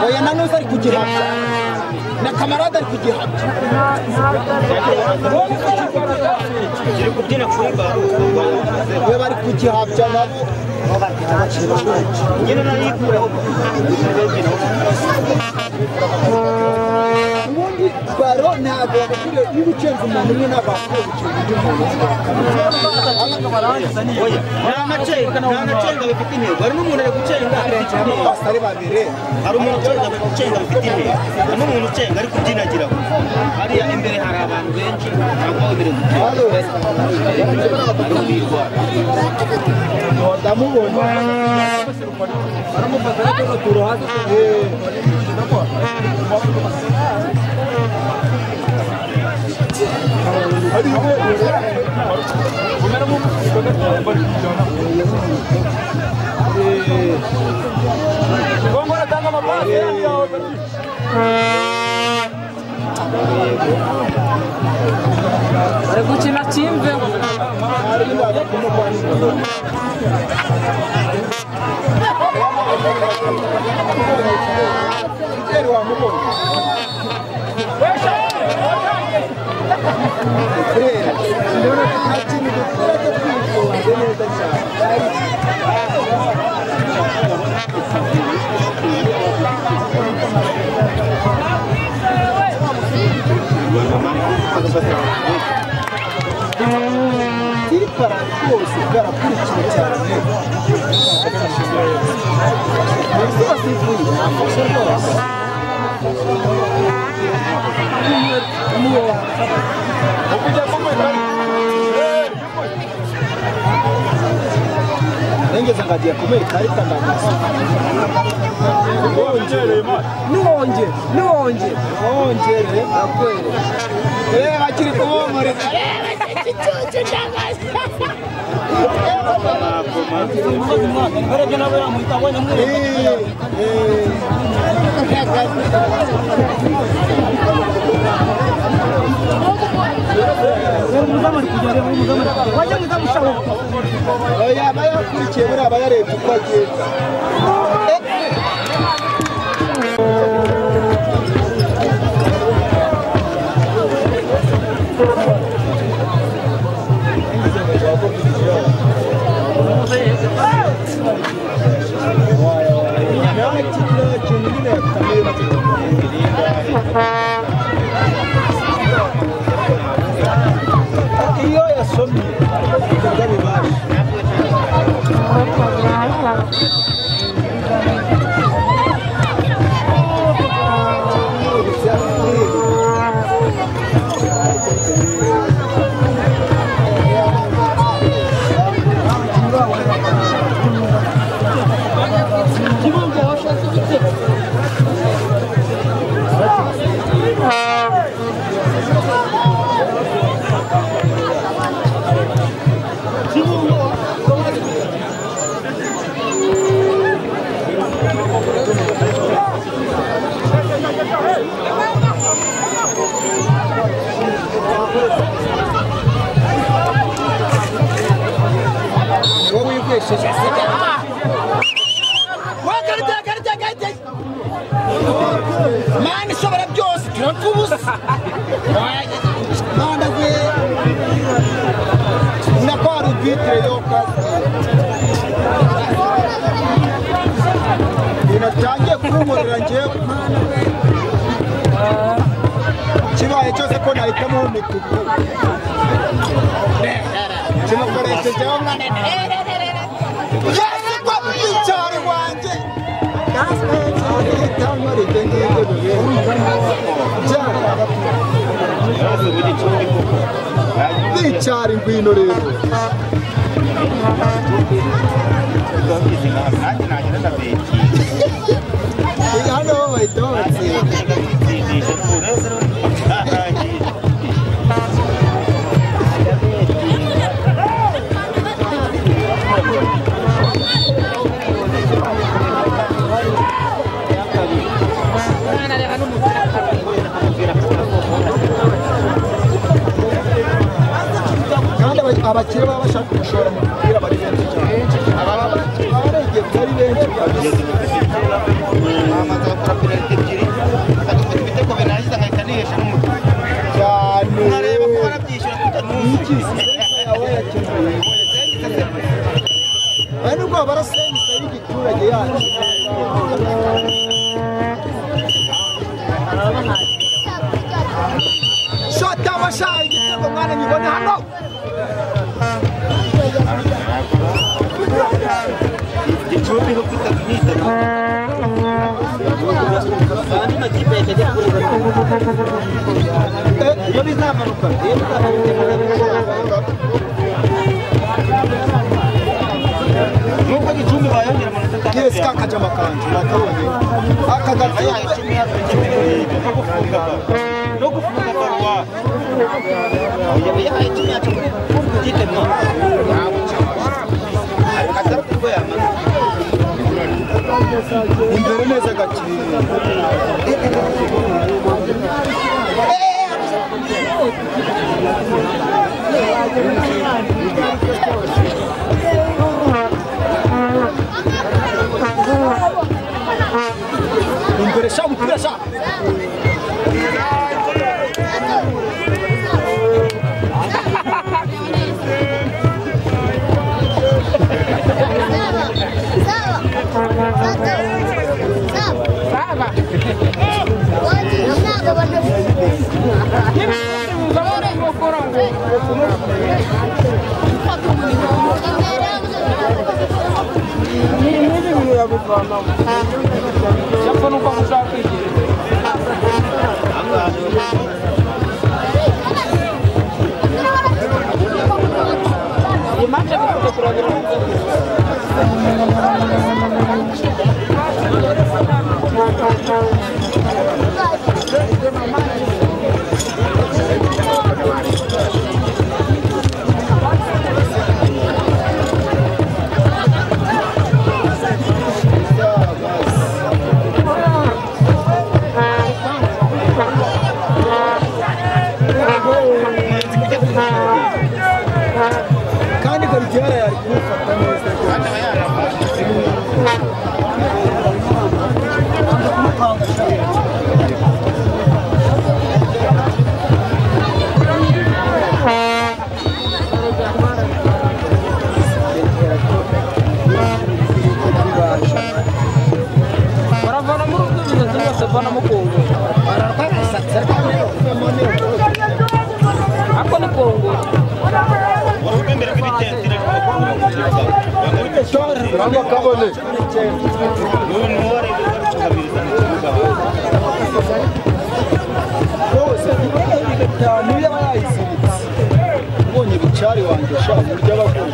Oya nanuza ari kugihabya na kamarade ari kugihabya kiri kubyina kuri baro we bari kugihabya nabo nyine narikuraho. Ubundi baro ntabwo wagakwiriye niba ucenze umuntu umwe ntabwo wakwiye gucenga undi muntu. Oya nta bifite intego. Hari n'umuntu ari gucenga bifite intego. Basare babiri. Hari umuntu ucenga bifite intego. Hari n'umuntu ucenga ari kubyinagira. Hariya imbere hari abantu benshi ntabwo wemerewe gucenga. Ndamubona baramufata ariko turuhaze. Bari gukina kimve. Rwose bwarakurikiwe cyane nengeza ngagiye kumera ikarita ndamasa. Niwongere wongere akwere bakiri kubomoreza. Oya bayakurikiye buriya bayarebye uko agenda. Iyo yasomye ibikorwa bibasha. Mana ishobora byose turakubuza. Mana we nakwarubitre yo kazi inatangiye kunkorera njyewe Mana we kibaye cyose ko nahitamo umutuku kimukoreshejeho mwana Yesu kwa mwicyaro wanjye. Bicara ingwino rero. Hano bahita babatsinda. Abakire baba bashaka gushora mu mupira bari benshi cyane. Abaregeye bari benshi kabisa. Amaze gukora penaliti ebyiri akadufata ibitego birangiza nkahita nihesha n'umutwe cyane. Nkareba ko barabyishyura Iki yawe yakeneye. Aya nubwo barasensa y'igiturage yacu. Shota washa igitego mwana nyibone hano. Gicumbi ho kwita andi makipe yajya kuri iyo bizamanuka iyo bizamanuka nubwo Gicumbi bayongera amanota atandatu. Yes, kakajama kanje nakabonye. Akagatsiye no gufunga no gufunga barwa yahaye icumi yacu kuri gitema imbere neza gakiri. Imbere sha mupira sha. Kandi Guardiola yari kumufata neza. Ubonye bicari wanjye sha burya bakuru.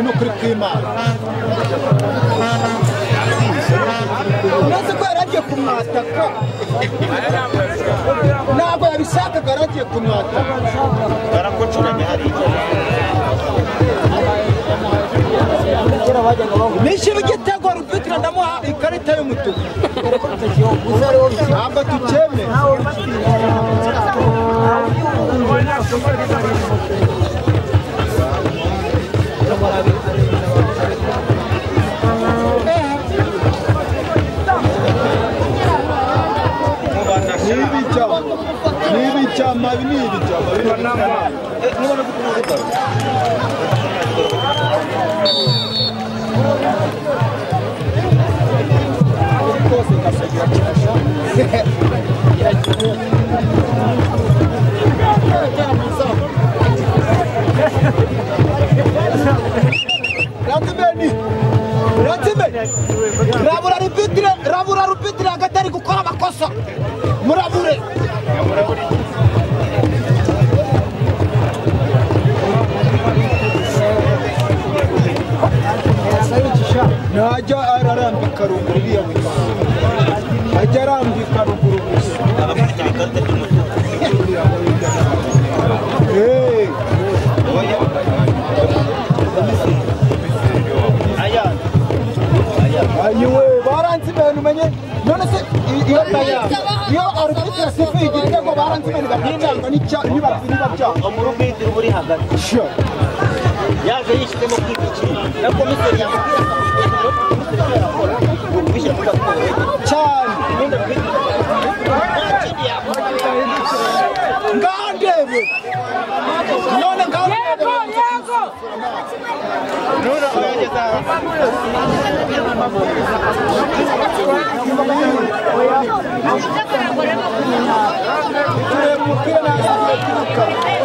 No kuri kwimana. Umaze ko yaragiye kumwataka. Ntabwo yabishakaga yaragiye kumwataka. Barakocoranye hariya. Nishyira igitego Rubitira ndamuha ikarita y'umutuku. Ntabwo tucyemera. Rabura rupitire agatari gukora amakosa murabure najya ararambika runguru iriya witwa. Iyo arbitre sifuye igitego baranzimene bakacanga niba byanga. Umurubitiro uri hagati yaje yishyizemo kwiga ikintu na komiseri yamubwira komiseri yakora bishyira muri raporo. Cyane. Ubundi arbitre nta kindi yakora. Ngaho ndebe none, ngaho ndebe. Yego, yego. None abayageze aha. Tureba umupira naza kwiruka.